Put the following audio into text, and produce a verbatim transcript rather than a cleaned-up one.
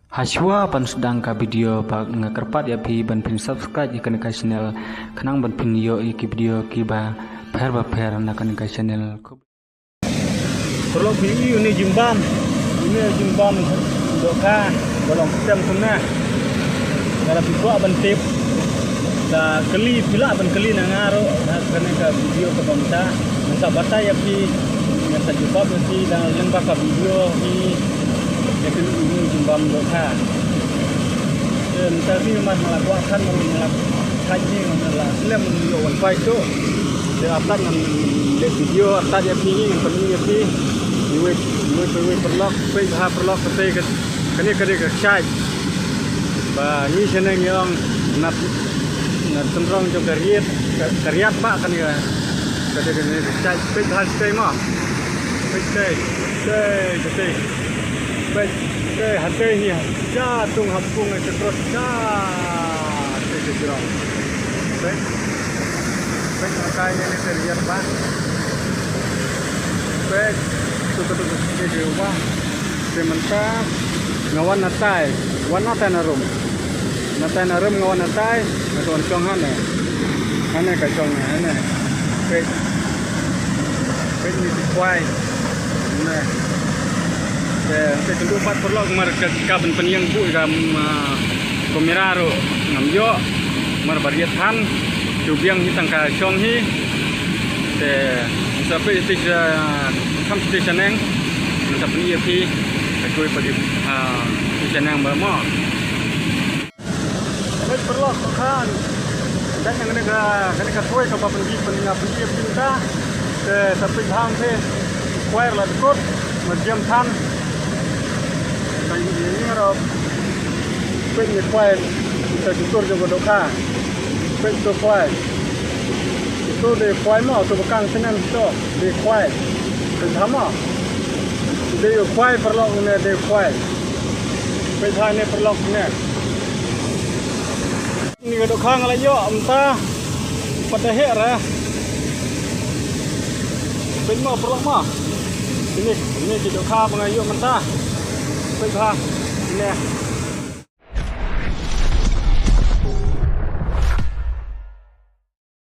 Hashwa ban sdang ka video ba nga kyrpad ïa phi ban phin subscribe ïa kane ka channel khnang ban phin ïoh ïa ki video kiba pher ba pher na kane ka channel. Paralok phi ïohi une u jingbam, une u jingbam dohkha ba long ksem kumne. Lada phi kwah ban tip, da kylli, phi lah ban kylli na nga ruh ha kane ka video kaba mynta. Ngan sa batai ïa phi, ngan sa jubab ïa phi da lyngba ka video hi. Ïa kane une u jingbam dohkha. Te mynta phi mar nga la kwah than, mar nga la thait hi, nga la slem ïoh wan phai shuh. Te artat ngan leh video artat ïa phi hi, ngan pyni ïa phi. Iwei iwei pa iwei paralok, peit bha paralok, kata ka, kane ka dei ka kshaid ba ngi shaneng ngi ong na, na tynrong jong ka riat, ka, ka riat ba kane ka, ka dei kane ka kshaid. Peit bha shatei mo. Peit shatei, shatei, shatei. Peit shatei, hatei hi ha ja tung ha pung, ha ka cross ja. Te ka jrong. Peit. Peit, natai ne, ne te riat ba. Peit. Tu ka tu ka ke ke ba. Te mynta nga wan natai. Wan natai na rum. Natai na rum nga wan natai. Nga tu wan shong hane. Hane ka shong hane. Peit. Peit ni ki kwai. Ne. Te, te kynduh pat paralok mar ka, ka ban pynïeng buh ka, mm, ah, kamera ruh ngam ïoh. Mar ba riat than, shu biang hi tang ka shong hi. Te, sa peit shatei, ah, kham shatei shaneng. Sa pyni ïa phi, ka kawei pat, ah, shatei shaneng ba mo. Peit paralok, khan. Dang kane ka, kane ka troi kaba pynbi, pynbi, pynbi, pynta. Te sa peit bha te. Kwai la dkut, ma jem than. Ka ïing ïing ro. Peit ne kwai, ka jutur jong ka dohkha. Peit to kwai. To dei kwai mo, to ba kang senen to. Dei kwai. Peit bha mo. Dei kwai paralok ne, dei kwai. Peit bha ne paralok ne. Ni ka dohkha nga la ïoh mynta. Pat da heh re. Peit mo paralok mo. Ini, ini ki dohkha ba nga ïoh mynta. Peit bha. Ini.